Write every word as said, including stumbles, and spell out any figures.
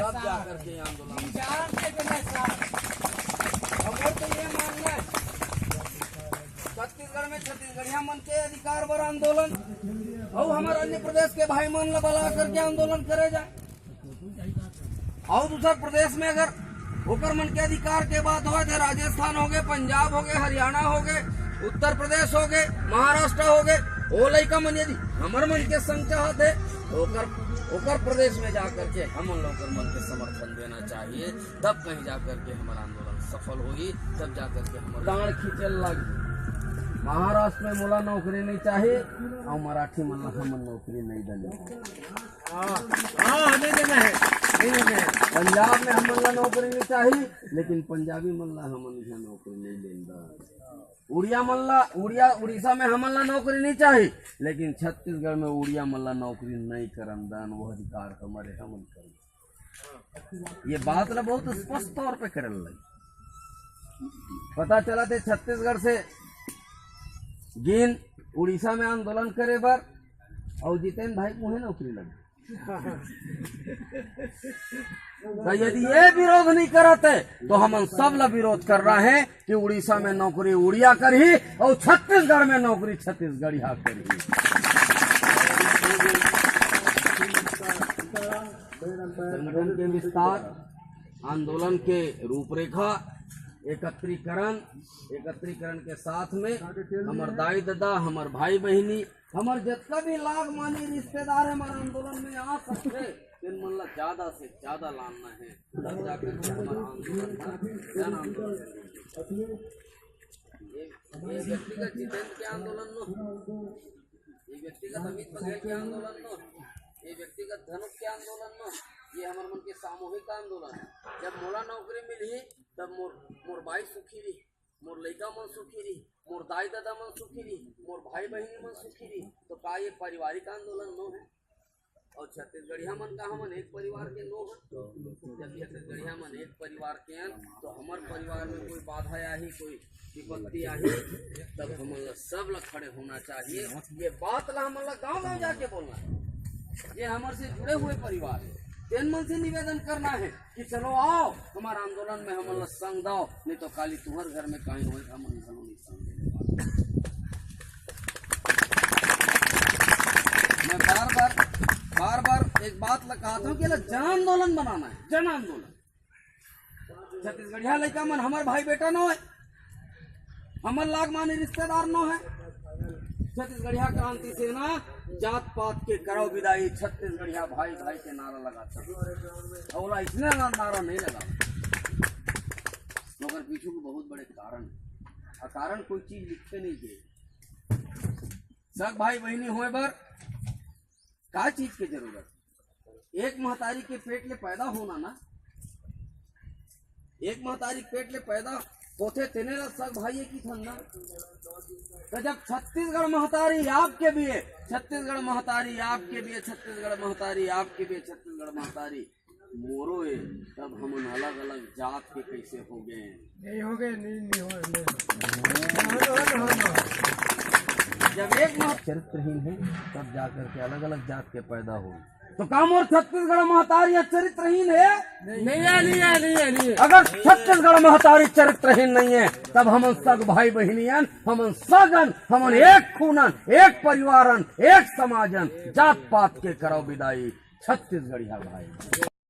तब जा करके ये आंदोलन। विचार के बिना साथ। हमर तो ये मानना है, छत्तीसगढ़ में छत्तीसगढ़िया मन के अधिकार बर आंदोलन अउ हमर अन्य प्रदेश के भाई मन ला बला करके आंदोलन करे जाए। अउ दूसर प्रदेश में अगर ओकर मन के अधिकार के बात होय, तो राजस्थान होगे, पंजाब होगे, हरियाणा होगे, उत्तर प्रदेश होगे, महाराष्ट्र होगे, ओ लइका मन यदि हमर मन के संग चाहत हे, तो ओकर, ओकर प्रदेश में जा करके हमन ला ओकर मन के समर्थन देना चाहिए। तब कहीं जा करके हमर आंदोलन सफल होही, तब जा करके हमर गांड खींचे लग। महाराष्ट्र में मोला नौकरी नहीं चाही अउ मराठी मन ला हमन नौकरी नहीं देने। हाँ, हाँ, नहीं देना है, नहीं देना है। पंजाब में हमन ला नौकरी नहीं चाही, लेकिन पंजाबी मन ला हमन इहाँ नौकरी नहीं देन दन। उड़िया मन ला, उड़िया, उड़ीसा में हमन ला नौकरी नहीं चाही, लेकिन छत्तीसगढ़ में उड़िया मन ला नौकरी नहीं करन दन, वो अधिकार हमरे, हमन करन। ये बात ला बहुत स्पष्ट तौर पे करल लगी। पता चला थे छत्तीसगढ़ से गिन उड़ीसा में आंदोलन करे बर, अउ जितेन भाई मुहे नौकरी लगे। तो यदि ये विरोध नहीं करत हे, तो हमन सब ला विरोध करना है कि उड़ीसा में नौकरी उड़िया करही अउ छत्तीसगढ़ में नौकरी छत्तीसगढ़िया करही। संगठन के विस्तार, आंदोलन के रूपरेखा, एकत्रीकरण, एकत्रीकरण के साथ में हमर दाई ददा, हमर भाई बहिनी, हमर जतका भी लाग मानी रिश्तेदार हे, हमर आंदोलन में आ सकथे, तेन मन ला ज्यादा से ज्यादा लानना हे, तब जाकर के हमर आंदोलन ह जन आंदोलन बनही। ये, ये व्यक्तिगत जितेंद्र के आंदोलन नो, ये व्यक्तिगत अमित बघेल के आंदोलन नो, ये व्यक्तिगत धनुष के आंदोलन नो, ये हमर मन के सामूहिक आंदोलन। जब मोला नौकरी मिलही, तब मोर, मोर बाई सुखी रही, मोर लइका मन सुखी रही, मोर दाई ददा मन सुखी रही, मोर भाई बहिनी मन सुखी रही, तो का ये पारिवारिक आंदोलन नो हे? अउ छत्तीसगढ़िया मन का हमन एक परिवार के नो हन? जब छत्तीसगढ़िया मन एक परिवार के हन, तो हमर परिवार में कोई बाधा आही, कोई विपत्ति आही, तब हमन ला सब ला खड़े होना चाहिए। ये बात ला हमन ला गांव-गांव जाके बोलना हे। ये हमर से जुड़े हुए परिवार हे, तेन मन से निवेदन करना हे कि चलो आओ, हमर आंदोलन में हमन ला संग दव, नहीं तो काली तुंहर घर में काहीं होय, हमन घलो नहीं संग देने वाला। मैं बार-बार, बार-बार एक बात ला कहत हूँ कि एला जन आंदोलन बनाना हे, जन आंदोलन। छत्तीसगढ़िया लइका मन हमर भाई बेटा नो हे, हमर लाग माने रिश्तेदार नो हे। छत्तीसगढ़िया क्रांति सेना जात पात के करव विदाई, छत्तीसगढ़िया भाई भाई के नारा लगाता। अउ ओला इसने ना-, नारा नहीं लगा, मगर पीछू के बहुत बड़े कारण हे। अउ कारण कोई चीज लिखे नहीं दे। सग भाई बहिनी होय बर का चीज के जरूरत? एक महतारी के पेट ले पैदा होना ना, एक महतारी के पेट ले पैदा होथे, तेने ला सग भाई ये किथन ना। तो जब छत्तीसगढ़ महतारी आपके भी हे, छत्तीसगढ़ महतारी आपके भी हे, छत्तीसगढ़ महतारी आपके भी हे, छत्तीसगढ़ महतारी मोरो हे, तब हमन अलग-अलग जात के कैसे हो गए? नहीं हो गए, नहीं, नहीं हो गए। जब एक मह- चरित्रहीन हे, तब जाकर के अलग-अलग जात के पैदा हो। तो का मोर छत्तीसगढ़ महतारी ह चरित्रहीन हे? नहीं है, नहीं है, नहीं है, नहीं है। अगर छत्तीसगढ़ महतारी चरित्रहीन नहीं हे, तब हमन सग भाई बहिनी अन, हमन सग अन, हमन एक खून अन, एक परिवार अन, एक समाज अन, जात पात के करव विदाई, छत्तीसगढ़िया भाई।